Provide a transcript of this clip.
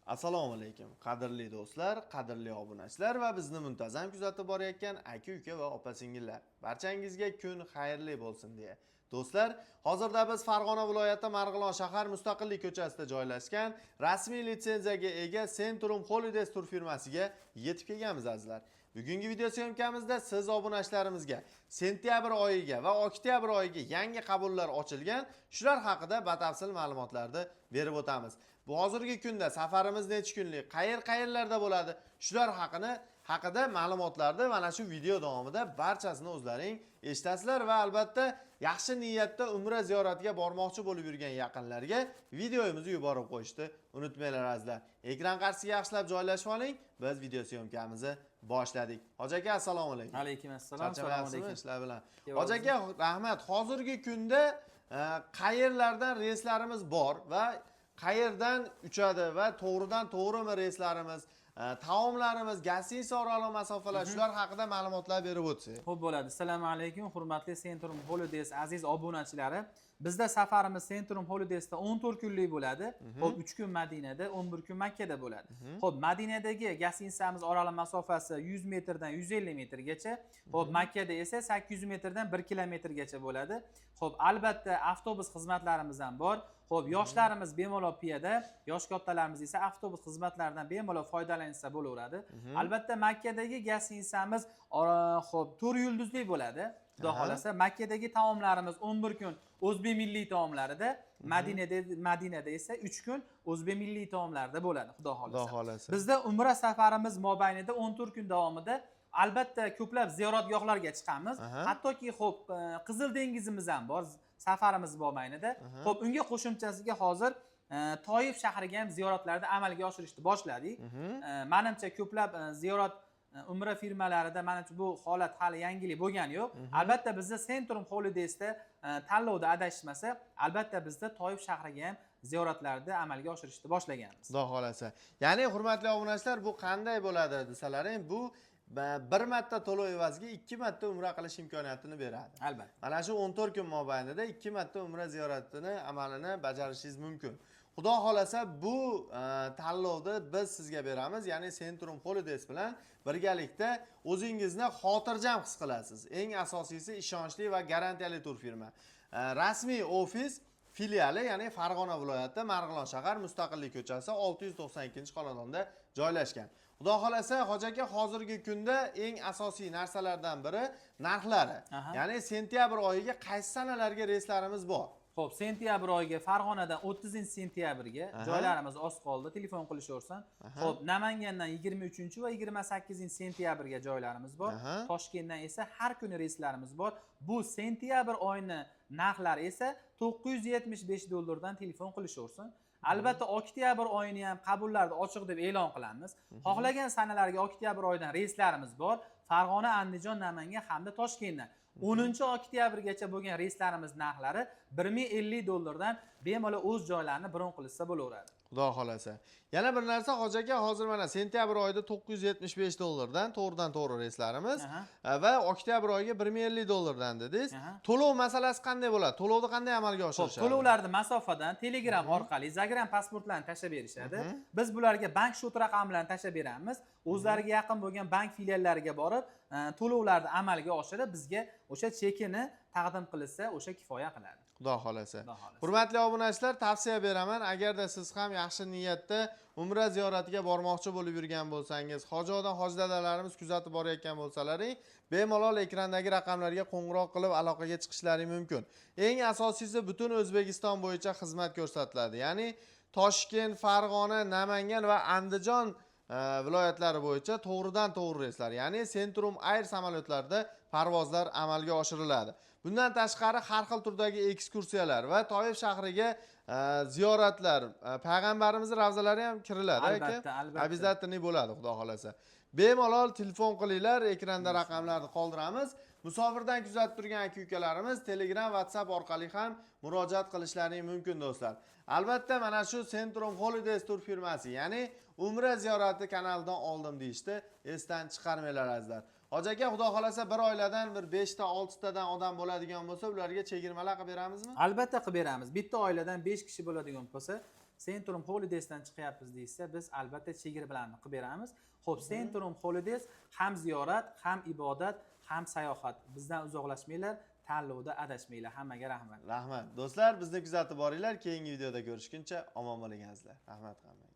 Assalomu alaykum, qadrli do'stlar, qadrli obunachilar va bizni muntazam kuzatib borayotgan aka uka va opa singillar, barchangizga kun xayrli bo'lsin deya. Do'stlar, hozirda biz Farg'ona viloyati, Marg'ilon shahar, Mustaqillik ko'chasida joylashgan rasmiy litsenziyaga ega Centrum Holidays tur firmasiga yetib kelganmiz, azizlar. Bugungi video съёмка mizda siz obunachilarimizga sentyabr oyiga va oktyabr oyiga yangi qabullar ochilgan, shular haqida batafsil ma'lumotlarni berib o'tamiz. Bu hozirgi kunda safarimiz necha kunlik, qayer qayerlarda bo'ladi, shular haqida ma'lumotlarni mana shu video davomida barchasini o'zlaring eshitasizlar va albatta yaxshi niyatda umra ziyoratiga bormoqchi bo'lib yurgan yaqinlarga videomizni yuborib qo'yishni unutmanglar, azizlar. Ekran qarshisiga yaxshilab joylashib oling, biz video съёмка mizni boshladik. Hoji aka, assalomu alaykum. Alaykum assalom. Assalomu Charchamayapsizmi alaykum. ishlar bilan? Yo'q. Hoji aka, rahmat. Hozirgi kunda qayerlardan reyslarimiz bor va qayerdan uchadi va to'g'ridan to'g'rimi reyslarimiz, taomlarimiz, гостиница oraliq masofalar, shular haqida ma'lumotlar berib o'tsak. Xo'p, bo'ladi. Assalomu alaykum, hurmatli Centrum Holidays aziz obunachilari. Bizda safarimiz Centrum Holidaysda 14 kunlik bo'ladi. Xo'p, 3 kun Madinada, 11 kun Makkada bo'ladi. Xo'p, Madinadagi гостиница miz oraliq masofasi 100 metrdan 150 metrgacha. Xo'p, Makkada esa 800 metrdan 1 kilometrgacha bo'ladi. Xo'p, albatta avtobus xizmatlarimiz ham bor. Xo'p, yoshlarimiz bemalol piyoda, yosh kattalarimiz esa avtobus xizmatlaridan bemalol foydalansa bo'laveradi. Albatta Makkadagi гостиница miz xo'p, 4 yulduzli bo'ladi. Xudo xohlasa, Makkadagi taomlarimiz 11 kun o'zbek milliy taomlarida, Madinada esa 3 kun o'zbek milliy taomlarida bo'ladi, Xudo xohlasa. Xudo xohlasa. Bizda umra safarimiz mobaynida 14 kun davomida albatta ko'plab ziyoratgohlarga chiqamiz. Hattoki xo'p, Qizil dengizimiz ham bor safarimiz mobaynida. Xo'p, unga qo'shimchasiga hozir Toif shahriga ham ziyoratlarni amalga oshirishni boshladik. Manimcha ko'plab ziyorat umra firmalarida manimcha bu holat hali yangilik bo'lgani yo'q. Albatta bizda Centrum Holidaysda tanlovda adashmasa, albatta bizda Toif shahriga ham ziyoratlarni amalga oshirishni boshlaganmiz. Xudo xohlasa. Ya'ni, hurmatli obunachilar, bu qanday bo'ladi desalaring, bu bir marta to'lov evaziga ikki marta umra qilish imkoniyatini beradi. Albatta. Mana shu 14 kun mobaynida ikki marta umra ziyoratini amalini bajarishingiz mumkin. Xudo xohlasa, bu tanlovni biz sizga beramiz, ya'ni Centrum Holidays bilan birgalikda o'zingizni xotirjam his qilasiz. Eng asosiysi, ishonchli va garantiyali tur firma. Rasmiy ofis filiali, ya'ni Farg'ona viloyati, Marg'ilon shahar, Mustaqillik ko'chasi, 692 xonadonda joylashgan. Xudo xohlasa, hoji aka, hozirgi kunda eng asosiy narsalardan biri narxlari. Ya'ni sentyabr oyiga qaysi sanalarga reyslarimiz bor? Xo'p, sentyabr oyiga Farg'onadan 30 sentyabrga joylarimiz oz qoldi, telefon qilishaversin. Xo'p, Namangandan 23 va 28 sentyabrga joylarimiz bor. Toshkentdan esa har kuni reyslarimiz bor. Bu sentyabr oyini narxlari esa 975 dollardan, telefon qilishaversin. Albatta oktyabr oyini ham qabullarni ochiq deb e'lon qilamiz. Xohlagan sanalarga oktyabr oyidan reyslarimiz bor. Farg'ona, Andijon, Namangan hamda Toshkentdan. 10 oktyabrgacha bo'lgan reyslarimiz narxlari 1050 dollardan, bemalol o'z joylarini bron qilishsa bo'laveradi. Xudo xohlasa. Yana bir narsa, hoji aka, hozir mana sentyabr oyida 975 dollardan to'g'ridan to'g'ri reyslarimiz va oktyabr oyiga 1050 dollardan dedingiz. Aha. To'lov masalasi qanday bo'ladi? To'lovni qanday amalga oshirishadi? To'lovlarni masofadan Telegram orqali загран pasportlarni tashlab berishadi. Biz bularga bank счёт raqamlarini tashlab beramiz. O'zlariga yaqin bo'lgan bank filiallariga borib, to'lovlarni amalga oshirib, bizga o'sha chekini taqdim qilishsa, o'sha kifoya qiladi. Xudo xohlasa. Xudo xohlasa. Hurmatli obunachilar, tavsiya beraman, agarda siz ham yaxshi niyatda umra ziyoratiga bormoqchi bo'lib yurgan bo'lsangiz, hoji odam, hoji dadalarimiz kuzatib borayotgan bo'lsalaring, bemalol ekrandagi raqamlarga qo'ng'iroq qilib aloqaga chiqishlaring mumkin. Eng asosiysi, butun O'zbekiston bo'yicha xizmat ko'rsatiladi. Ya'ni Toshkent, Farg'ona, Namangan va Andijon viloyatlari bo'yicha to'g'ridan to'g'ri reyslar, ya'ni Centrum Air samolyotlarida parvozlar amalga oshiriladi. Bundan tashqari, har xil turdagi ekskursiyalar va Toif shahriga ziyoratlar, payg'ambarimizni ravzalari ham kiriladi, aka. Albatta, albatta. Обязательный bo'ladi, xudo xohlasa. Bemalol telefon qilinglar, ekranda raqamlarni qoldiramiz. Musofirdan kuzatib turgan aka ukalarimiz Telegram, WhatsApp orqali ham murojaat qilishlaring mumkin, do'stlar. Albatta mana shu Centrum Holidays tur firmasi, ya'ni umra ziyorati kanalidan oldim deyishdi esdan chiqarmanglar, azizlar. Hoji aka, xudo xohlasa, bir oiladan bir 5 ta, 6 tadan odam bo'ladigan bo'lsa, ularga chegirmalar qilib beramizmi? Albatta qilib beramiz. Bitta oiladan 5 kishi bo'ladigan bo'lsa, Centrum Holidaysdan chiqyapmiz deyishsa, biz albatta chegirmalarni qilib beramiz. Xo'p, Centrum Holidays ham ziyorat, ham ibodat, ham sayohat. Bizdan uzoqlashmanglar, tanlovda adashmanglar. Hammaga rahmat. Rahmat. Do'stlar, bizni kuzatib boringlar. Keyingi videoda ko'rishguncha omon bo'ling, azizlar. Rahmat hammaga.